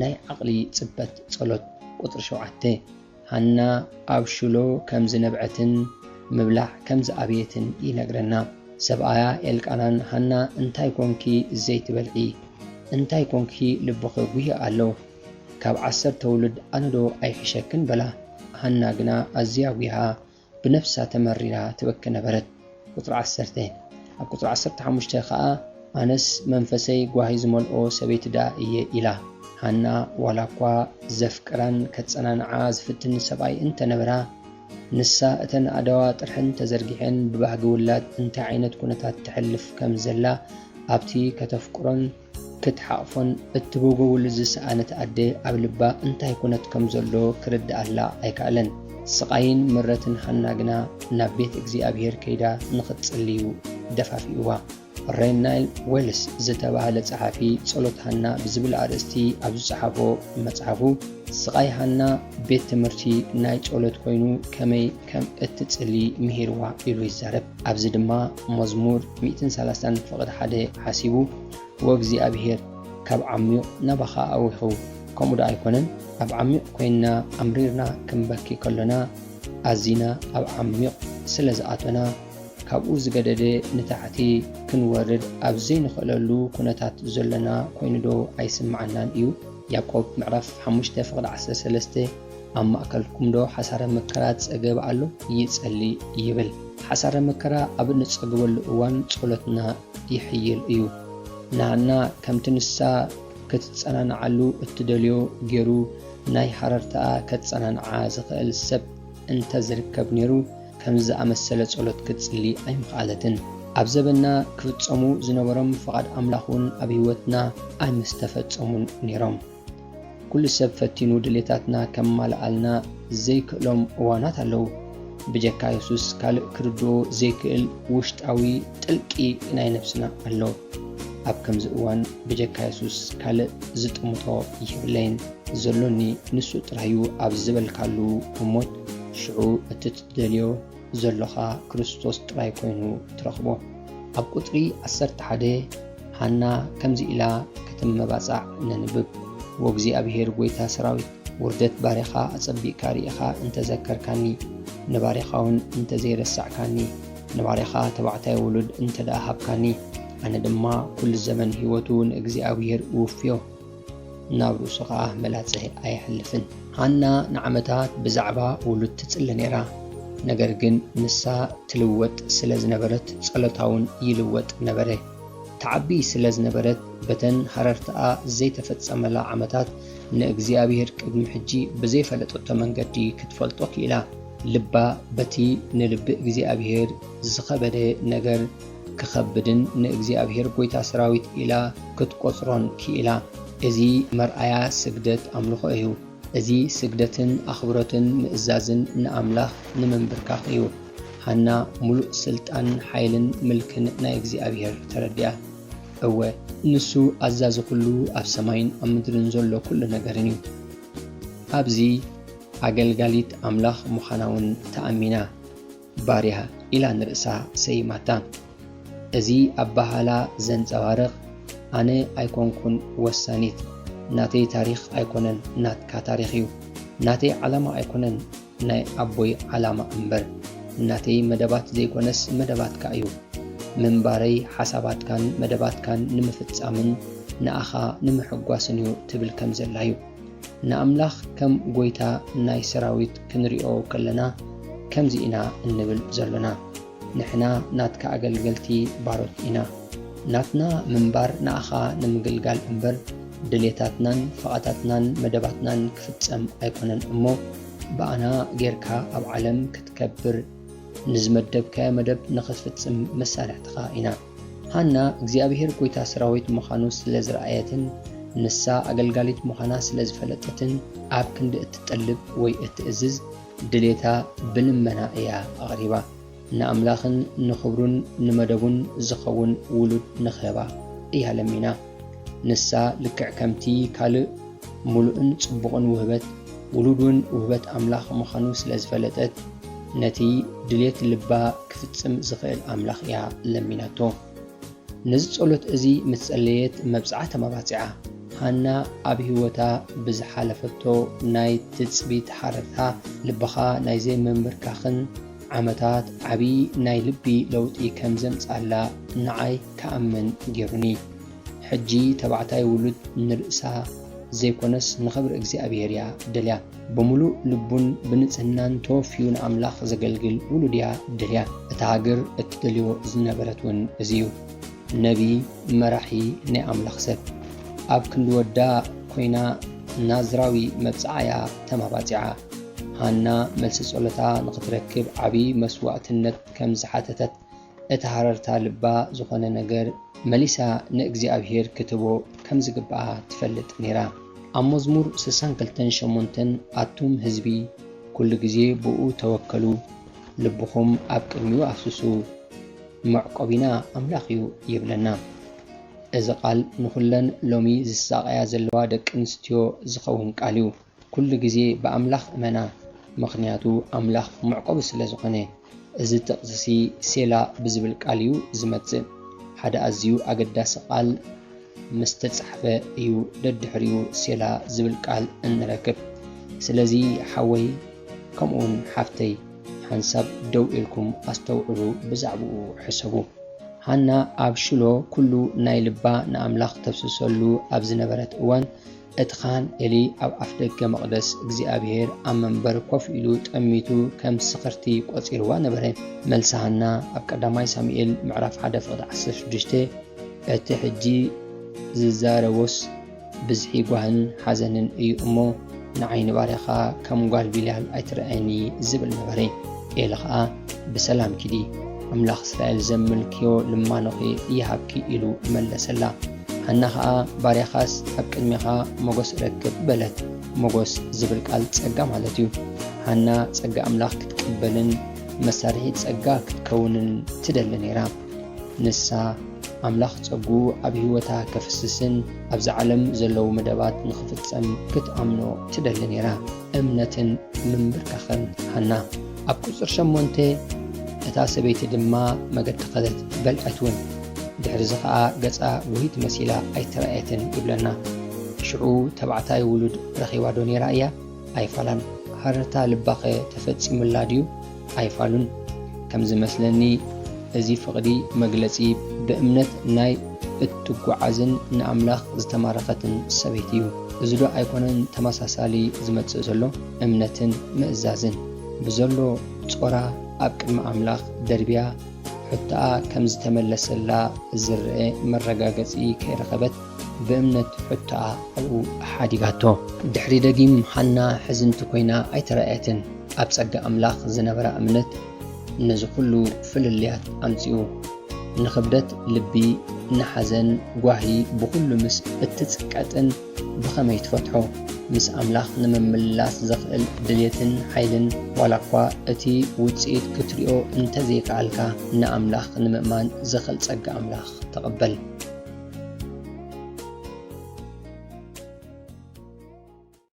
ናይ ዓቕሊ ጽበት ጸሎት። ቁጽሪ ሸውዓተ፣ ሃና ኣብ ሽሎ ከም ዝነብዐትን ምብላዕ ከም ዝኣበየትን ይነግረና። ሰብኣያ ኤልቃናን፣ ሃና እንታይ ኮንኪ ዘይትበልዒ? እንታይ ኮንኪ ልብኺ ጉሂ ኣሎ? ካብ ዓሰርተ ውሉድ ኣነዶ ኣይሕሸክን በላ። ሃና ግና ኣዝያ ጒሃ ብነፍሳ ተመሪራ ትበኪ ነበረት። ቁጽሪ ዓሰርተ፣ ኣብ ቁጽሪ ዓሰርተ ሓሙሽተ ከኣ ኣነስ መንፈሰይ ጓሂ ዝመልኦ ሰበይቲ ደኣ እየ ኢላ። ሃና ዋላ እኳ ዘፍቅራን ከጸናንዓ ዝፍትን ሰብኣይ እንተነበራ፣ ንሳ እተን ኣእዳዋ ጥርሐን ተዘርጊሐን ብባህጊ ውላድ እንታይ ዓይነት ኩነታት ተሕልፍ ከም ዘላ ኣብቲ ከተፍቅሮን ክትሓቕፎን እትበጎ ውሉድ ዝሰኣነት ኣደ ኣብ ልባ እንታይ ኩነት ከም ዘሎ ክርድኣላ ኣይከኣለን። ስቓይን ምረትን ሃና ግና ናብ ቤት እግዚኣብሔር ከይዳ ንኽትጽልዩ ደፋፊእዋ። ሬናይል ዌልስ ዝተባህለ ጸሓፊ ጸሎት ሃና ብዝብል ኣርእስቲ ኣብ ዝጸሓፎ መጽሓፉ፣ ስቓይ ሃና ቤት ትምህርቲ ናይ ጸሎት ኮይኑ ከመይ ከም እትጽሊ ምሂርዋ ኢሉ ይዛረብ። ኣብዚ ድማ መዝሙር ሚእትን ሰላሳን ፍቕዲ ሓደ ሓሲቡ፣ "ወእግዚኣብሔር ካብ ዓሚቕ ናባኻ ኣዊኹ፣ ከምኡ ደኣ ኣይኮነን? ኣብ ዓሚቕ ኮይንና ኣምሪርና ክንበኪ ከሎና ኣዚና ኣብ ዓሚቕ ስለ ዝኣቶና፣ ካብኡ ዝገደደ ንታሕቲ ክንወርድ ኣብ ዘይንኽእለሉ ኩነታት ዘሎና ኮይኑዶ ኣይስምዓናን እዩ?" ያዕቆብ ምዕራፍ ሓሙሽተ ፍቕዲ ዓሰርተ ሰለስተ፣ "ኣብ ማእከልኩምዶ ሓሳረ መከራ ጸገብ ኣሎ? ይጸሊ" ይብል። ሓሳረ መከራ ኣብ እንጸግበሉ እዋን ጸሎትና ይሕይል እዩ። ንሃና ከምቲ ንሳ ክትጸናንዓሉ እትደልዮ ገይሩ ናይ ሃረርታኣ ከጸናንዓ ዝኽእል ሰብ እንተ ዝርከብ ነይሩ፣ ከምዚ ዝኣመሰለ ጸሎት ክትጽሊ ኣይምኸኣለትን። ኣብ ዘበንና ክፍጸሙ ዝነበሮም ፍቓድ ኣምላኽ እውን ኣብ ህይወትና ኣይምስተፈጸሙን ነይሮም። ኩሉ ሰብ ፈቲኑ ድሌታትና ከማልኣልና ዘይክእሎም እዋናት ኣለዉ። ብጀካ የሱስ ካልእ ክርድኦ ዘይክእል ውሽጣዊ ጥልቂ ናይ ነፍስና ኣሎ። ኣብ ከምዚ እዋን ብጀካ የሱስ ካልእ ዝጥምቶ የብለይን፣ ዘሎኒ ንሱ ጥራይ እዩ ኣብ ዝበልካሉ ህሞት፣ ሽዑ እቲ ትደልዮ ዘሎኻ ክርስቶስ ጥራይ ኮይኑ ትረኽቦ። ኣብ ቁጽሪ ዓሰርተ ሓደ፣ ሃና ከምዚ ኢላ ክትመባጻዕ ነንብብ። "ወእግዚኣብሔር ጐይታ ሰራዊት፣ ውርደት ባርያኻ ኣጸቢቕካ ርኢኻ እንተ ዘከርካኒ፣ ንባርያኻ እውን እንተ ዘይረሳዕካኒ፣ ንባርያኻ ተባዕታይ ውሉድ እንተ ደኣ ሃብካኒ፣ ኣነ ድማ ኩሉ ዘመን ህይወቱ ንእግዚኣብሔር እውፍዮ፣ ናብ ርእሱ ኸኣ መላጸ ኣየሕልፍን።" ሃና ንዓመታት ብዛዕባ ውሉድ ትጽሊ ነይራ። ነገር ግን ንሳ ትልወጥ ስለ ዝነበረት፣ ጸሎታ እውን ይልወጥ ነበረ። ትዓቢ ስለ ዝነበረት፣ በተን ሃረርታኣ ዘይተፈጸመላ ዓመታት ንእግዚኣብሔር ቅድሚ ሕጂ ብዘይፈለጠቶ መንገዲ ክትፈልጦ ክኢላ። ልባ በቲ ንልቢ እግዚኣብሔር ዝኸበደ ነገር ክኸብድን ንእግዚኣብሔር ጐይታ ሰራዊት ኢላ ክትቈጽሮን ክኢላ። እዚ መርኣያ ስግደት ኣምልኾ እዩ። እዚ ስግደትን ኣኽብሮትን ምእዛዝን ንኣምላኽ ንምንብርካኽ እዩ። ሃና ምሉእ ስልጣን፣ ሓይልን ምልክን ናይ እግዚኣብሔር ተረዲኣ። እወ፣ ንሱ ኣዛዚ ኩሉ ኣብ ሰማይን ኣብ ምድርን ዘሎ ኩሉ ነገርን እዩ። ኣብዚ ኣገልጋሊት ኣምላኽ ምዃና እውን ተኣሚና። ባርያ ኢላ ንርእሳ ሰይማታ። እዚ ኣበሃህላ ዘንጸባርቕ፣ ኣነ ኣይኮንኩን ወሳኒት፣ ናተይ ታሪኽ ኣይኮነን ናትካ ታሪኽ እዩ፣ ናተይ ዓላማ ኣይኮነን ናይ ኣቦይ ዓላማ እምበር፣ ናተይ መደባት ዘይኮነስ መደባትካ እዩ፣ ምንባረይ ሓሳባትካን መደባትካን ንምፍጻምን ንኣኻ ንምሕጓስን እዩ ትብል ከም ዘላ እዩ። ንኣምላኽ ከም ጐይታ ናይ ሰራዊት ክንሪኦ ከለና ከምዚ ኢና እንብል ዘሎና፣ ንሕና ናትካ ኣገልገልቲ ባሮት ኢና። ናትና ምንባር ንኣኻ ንምግልጋል እምበር ድሌታትናን ፍቓዳትናን መደባትናን ክፍጸም ኣይኮነን እሞ ብኣና ጌርካ ኣብ ዓለም ክትከብር ንዝመደብካዮ መደብ ንኽትፍጽም መሳርሕትኻ ኢና። ሃና እግዚኣብሔር ጐይታ ሰራዊት ምዃኑ ስለ ዝረኣየትን ንሳ ኣገልጋሊት ምዃና ስለ ዝፈለጠትን ኣብ ክንዲ እትጠልብ ወይ እትእዝዝ ድሌታ ብልመና እያ ኣቕሪባ። ንኣምላኽን ንኽብሩን ንመደቡን ዝኸውን ውሉድ ንኽህባ እያ ለሚና። ንሳ ልክዕ ከምቲ ካልእ ምሉእን ጽቡቕን ውህበት ውሉድ እውን ውህበት ኣምላኽ ምዃኑ ስለ ዝፈለጠት፣ ነቲ ድሌት ልባ ክፍጽም ዝኽእል ኣምላኽ እያ ለሚናቶ። ነዚ ጸሎት እዚ ምስ ጸለየት፣ መብጽዓ ተመባጺዓ። ሃና ኣብ ህይወታ ብዝሓለፈቶ ናይ ትጽቢት ሓረርታ፣ ልብኻ ናይ ዘይምምብርካኽን ዓመታት ዓቢ ናይ ልቢ ለውጢ ከም ዘምጽኣላ ንዓይ ክኣምን ገይሩኒ። ሕጂ ተባዕታይ ውሉድ ንርእሳ ዘይኮነስ ንኽብሪ እግዚኣብሔር እያ ደልያ። ብምሉእ ልቡን ብንጽህናን ተወፍዩ ንኣምላኽ ዘገልግል ውሉድ እያ ደልያ። እታ ሃገር እትደልዮ ዝነበረት እውን እዚ እዩ። ነቢ፣ መራሒ፣ ናይ ኣምላኽ ሰብ። ኣብ ክንዲ ወዳ ኮይና ናዝራዊ መብጽዓ እያ ተማባጺዓ። ሃና መልሲ ጸሎታ ንኽትረክብ ዓቢ መስዋእትነት ከም ዝሓተተት እቲ ሃረርታ ልባ ዝኾነ ነገር መሊሳ ንእግዚኣብሔር ክትህቦ ከም ዝግብኣ ትፈልጥ ነይራ። ኣብ መዝሙር ስሳን ክልተን ሸሞንተን ኣቱም ህዝቢ፣ ኩሉ ግዜ ብኡ ተወከሉ፣ ልብኹም ኣብ ቅድሚኡ ኣፍስሱ፣ መዕቆቢና ኣምላኽ እዩ ይብለና። እዚ ቃል ንኹለን ሎሚ ዝሳቐያ ዘለዋ ደቂ ኣንስትዮ ዝኸውን ቃል እዩ። ኩሉ ግዜ ብኣምላኽ እመና፣ ምኽንያቱ ኣምላኽ መዕቆቢ ስለ ዝኾነ። እዚ ጥቕስሲ ሴላ ብዝብል ቃል እዩ ዝመጽእ። ሓደ ኣዝዩ ኣገዳሲ ቃል ምስ ተጻሕፈ እዩ ደድሕሪኡ ሴላ ዝብል ቃል እንረክብ። ስለዚ ሓወይ ከምኡውን ሓፍተይ ሓንሳብ ደው ኢልኩም ኣስተውዕሉ፣ ብዛዕባኡ ሕሰቡ። ሃና ኣብ ሽሎ ኩሉ ናይ ልባ ንኣምላኽ ተፍስሰሉ ኣብ ዝነበረት እዋን፣ እቲ ካህን ኤሊ ኣብ ኣፍደገ መቕደስ እግዚኣብሔር ኣብ መንበር ኮፍ ኢሉ ጠሚቱ ከም ስኽርቲ ቆጺርዋ ነበረ። መልሲ ሃና ኣብ ቀዳማይ ሳሙኤል ምዕራፍ ሓደ ፍቕዲ ዓሰርተ ሽዱሽተ፣ እቲ ሕጂ ዝዛረቦስ ብዝሒ ጓህን ሓዘንን እዩ እሞ፣ ንዓይ ንባርያኻ ከም ጓል ቢልያል ኣይትረኣየኒ ዝብል ነበረ። ኤሊ ኸኣ፣ ብሰላም ኪዲ፣ ኣምላኽ እስራኤል ዘምልክዮ ልማኖኺ ይሃብኪ ኢሉ መለሰላ። ሃና ኸኣ፣ ባርያኻስ ኣብ ቅድሜኻ ሞገስ እረክብ በለት። ሞገስ ዝብል ቃል ጸጋ ማለት እዩ። ሃና ጸጋ ኣምላኽ ክትቅበልን መሳርሒት ጸጋ ክትከውንን ትደሊ ነይራ። ንሳ ኣምላኽ ጸግኡ ኣብ ህይወታ ከፍስስን ኣብዛ ዓለም ዘለዉ መደባት ንኽፍጸም ክትኣምኖ ትደሊ ነይራ። እምነትን ምንብርካኽን ሃና። ኣብ ቁጽሪ ሸሞንተ፣ እታ ሰበይቲ ድማ መገዲ ኸደት፣ በልዐት እውን። ድሕርዚ ኸኣ ገጻ ውሂት መሲላ ኣይተራእየትን ይብለና። ሽዑ ተባዕታይ ውሉድ ረኺባ ዶ ነይራ እያ? ኣይፋላን። ሃረርታ ልባኸ ተፈጺሙላ ድዩ? ኣይፋሉን። ከም ዝመስለኒ፣ እዚ ፍቕዲ መግለጺ ብእምነት ናይ እትጓዓዝን ንኣምላኽ ዝተማረኸትን ሰበይቲ እዩ። እዚ ዶ ኣይኮነን ተመሳሳሊ ዝመጽእ ዘሎ? እምነትን ምእዛዝን። ብዘሎ ጾራ ኣብ ቅድሚ ኣምላኽ ደርብያ፣ ሕቶኣ ከም ዝተመለሰላ ዝረኣ መረጋገጺ ከይረኸበት፣ ብእምነት ሕቶኣ ኣብኡ ሓዲጋቶ። ድሕሪ ደጊም ሃና ሕዝንቲ ኮይና ኣይተራእየትን። ኣብ ጸጋ ኣምላኽ ዝነበራ እምነት ነዚ ኩሉ ፍልልያት ኣምጺኡ። ንኽብደት ልቢ፣ ንሓዘን፣ ጓሂ ብኹሉ ምስ እትጽቀጥን ብኸመይ ትፈትሖ? ምስ ኣምላኽ ንምምላስ ዘኽእል ድልየትን ሓይልን፣ ዋላ እኳ እቲ ውጽኢት ክትሪኦ እንተዘይከኣልካ፣ ንኣምላኽ ንምእማን ዘኽእል ጸጋ ኣምላኽ ተቐበል።